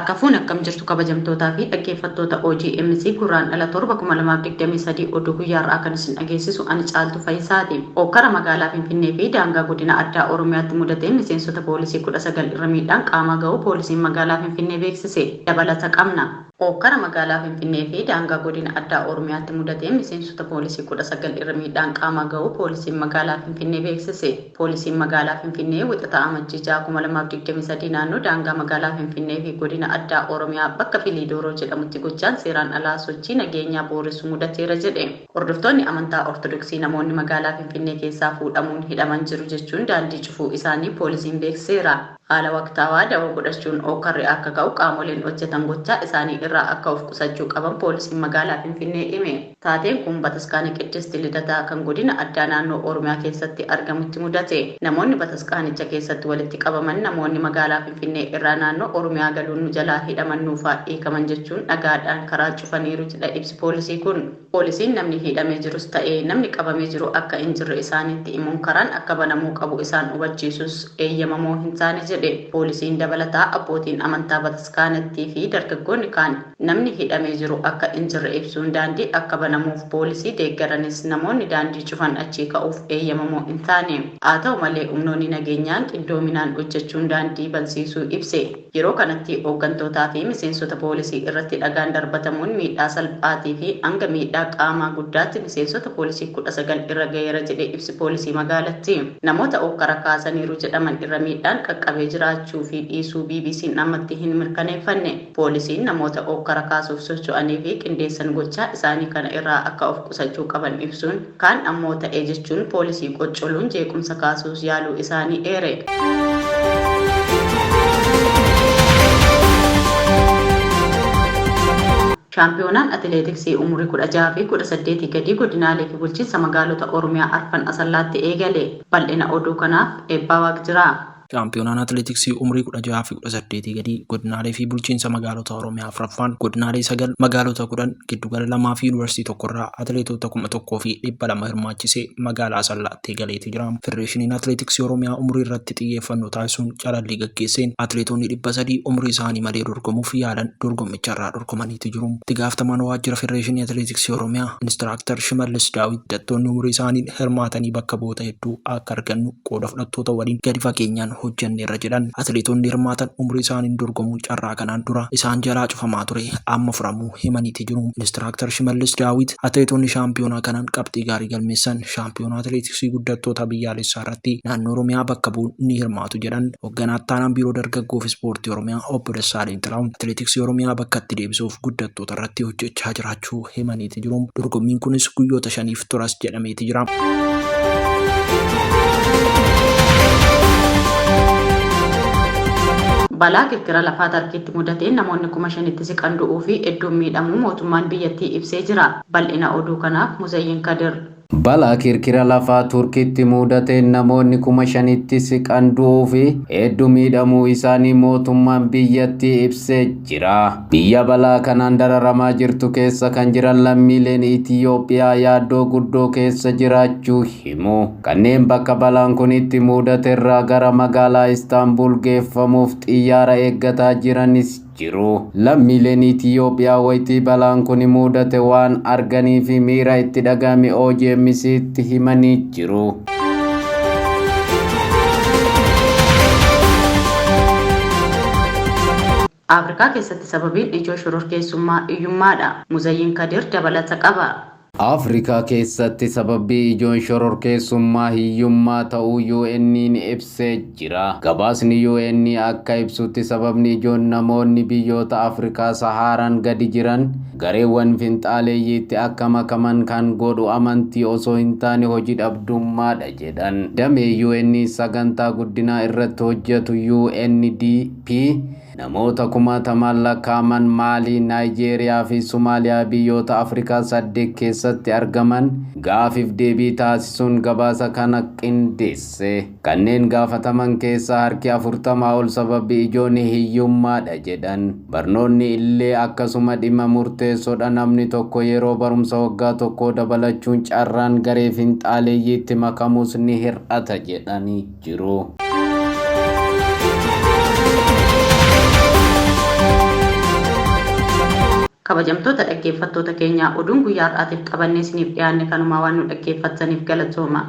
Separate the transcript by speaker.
Speaker 1: Harka fuun akkam jirtu kabajamtootaa fi dhaggeeffattoota OGMC Guraandhala 7 2023 oduu guyyaa har'aa kan isin dhageessisu ani Caaltuu Fayisaati. Hokkara magaalaa Finfinnee fi daangaa godina addaa Oromiyaatti mudateen miseensota poolisii 19 irra miidhaan qaamaa ga'uu poolisiin magaalaa Finfinnee beeksise. Dabalata qabna. Hokkara magaalaa Finfinnee fi daangaa godina addaa Oromiyaatti mudateen miseensota poolisii 19 irra miidhaan qaamaa ga'uu poolisiin magaalaa Finfinnee beeksise. Poolisiin magaalaa Finfinnee wixata amajjii 6 2023 naannoo daangaa magaalaa Finfinnee fi godina addaa Oromiyaa bakka Filiidooroo jedhamutti gochaan seeraan alaa sochii nageenyaa booressu mudateera jedhe. Hordoftoonni amantaa Ortodoksii namoonni magaalaa Finfinnee keessaa fuudhamuun hidhaman jiru jechuun daandii cufuu isaanii poolisiin beeksiseera. Haala waqtaawaa dawoo godhachuun hokkarri akka ka'u qaamoleen hojjetan gochaa isaanii irraa akka of qusachuu qaban poolisiin magaalaa Finfinnee hime. Taateen kun bataskaana Qiddist Lidataa kan godina addaa naannoo Oromiyaa keessatti argamutti mudate. Namoonni bataskaanicha keessatti walitti qabaman namoonni magaalaa Finfinnee irraa naannoo Oromiyaa galuun nu jalaa hidhaman nuufaa hiikaman jechuun dhagaadhaan karaa cufaniiru jedha ibsi poolisii kun. Poolisiin namni hidhamee jirus ta'ee namni qabamee jiru akka hin jirre isaanitti himuun karaan akka banamuu qabu isaan hubachiisus eeyyamamoo hin taane jedhe. Poolisiin dabalataa abbootiin amantaa bataskaanattii fi dargaggoonni kaan namni hidhamee jiru akka hin jirre ibsuun daandii akka banamuuf poolisii deeggaranis namoonni daandii cufan achii ka'uuf eeyyamamoo hin taane. Haa ta'u malee humnoonni nageenyaan qindoominaan hojjechuun daandii bansiisuu ibse. Yeroo kanatti hooggantootaa fi miseensota poolisii irratti dhagaan darbatamuun miidhaa salphaatii fi hanga miidhaa qaamaa guddaatti miseensota poolisii 19 irra ga'eera jedhe ibsi poolisii magaalatti. Namoota hokkara kaasaniiru jedhaman irra miidhaan qaqqabee jiraachuu fi dhiisuu BBC'n ammatti hin mirkaneeffanne. Poolisiin namoota hokkara kaasuuf socho'anii fi qindeessan gochaa isaanii kana irraa akka of qusachuu qaban ibsuun kaan ammoo ta'ee jechuun poolisii qoccoluun jeequmsa kaasuus yaaluu isaanii eere. Shaampiyoonaan atileetiksii umurii 16 fi 18 gadii godinaalee fi bulchiinsa magaalota Oromiyaa arfan Asallaatti eegale. Bal'ina oduu kanaaf Eebbaa Waaqjiraa.
Speaker 2: Shaampiyoonaan atileetiksii umurii 16 fi 18 gadii godinaalee fi bulchiinsa magaalota Oromiyaa afraffaan godinaalee 9 magaalota 10 giddugala 2 fi yuunivarsiitii tokkorraa atileetota 1200 hirmaachisee magaalaa Asallaatti eegaleeti jira. Federeeshiniin Atileetiksii Oromiyaa umurii irratti xiyyeeffannoo taasisuun calallii gaggeesseen atileetonni 300 umurii isaanii malee dorgomuuf yaalan dorgommicharraa dorgomaniiti jiru. Itti gaafatamaan waajjira Federeeshinii Atileetiksii Oromiyaa Inistiraaktar Shimallis Daawit hidhattoonni umurii isaaniin hirmaatanii bakka bu'oota hedduu akka argannu qooda fudhattoota waliin gadi fageenyaan hojjenneerra jedhan. Atileetonni hirmaatan umurii isaaniin dorgomuun carraa kanaan dura isaan jalaa cufamaa ture amma furamuu himaniiti jiru. Inistiraaktar Shimallis Daawit atileetonni shaampiyoonaa kanaan qabxii gaarii galmeessan shaampiyoonaa atileetiksii guddattoota biyyaalessaa irratti naannoo Oromiyaa bakka bu'uun ni hirmaatu jedhan. Hoogganaa ittaanaan biiroo dargaggoo fi ispoortii Oromiyaa obbo Dassaaleny Xilahuun atileetiksii Oromiyaa bakkatti deebisuuf guddattoota irratti hojjechaa jiraachuu himaniiti jiru. Dorgommiin kunis guyyoota 5f turas jedhameeti jira.
Speaker 1: Balaa kirkira lafaa Tarkiitti mudateen namoonni 5,000tti siqan du'uu fi hedduun miidhamuu mootummaan biyyattii ibsee jira. Bal'ina oduu kanaaf Muzayyin Kadir.
Speaker 3: Balaa kirkira lafaa Turkiitti mudateen namoonni 5,000tti siqan du'uu fi hedduu miidhamuu isaanii mootummaan biyyattii ibsee jira. Biyya balaa kanaan dararamaa jirtu keessa kan jiran lammiileen Itiyoophiyaa yaaddoo guddoo keessa jiraachuu himu. Kanneen bakka balaan kun itti mudate irraa gara magaalaa Istaanbul geeffamuuf xiyyaara eeggataa jiranis jiru. Lammiileen Itiyoophiyaa wayitii balaan kun mudate waan arganii fi miira itti dhagahame OGMCtti himanii jiru.
Speaker 1: Afrikaa keessatti sababiin ijoo shororkeessummaa hiyyummaadha. Muzayyin Kadir dabalata qaba.
Speaker 3: Afrikaa keessatti sababii ijoon shororkeessummaa hiyyummaa ta'uu UN'n ibsee jira. Gabaasni UN akka ibsutti sababni ijoon namoonni biyyoota Afrikaa Sahaaraan gadi jiran gareewwan finxaaleeyyiitti akka makaman kan godhu amantii osoo hin taane hojii dhabdummaadha jedhan. Damee UN sagantaa guddinaa irratti hojjetu UNDP namoota kumaatamaan lakkaa'aman Maalii, Naayijeeriyaa fi Somaaliyaa biyyoota Afrikaa 8 keessatti argaman gaafiif deebii taasisuun gabaasa kana qindeesse. Kanneen gaafataman keessaa harki 40 ol sababii ijoon hiyyummaadha jedhan. Barnoonni illee akkasuma dhimma murteessoodha. Namni tokko yeroo barumsa waggaa tokkoo dabalachuun carraan garee finxaaleeyyiitti makamus ni hir'ata jedhanii jiru.
Speaker 1: Kabajamtoota dhaggeeffattoota keenyaa, oduun guyyaa har'aatiif qabannee isiniif dhiyaanne kanumaa. Waan nu dhaggeeffattaniif galatooma.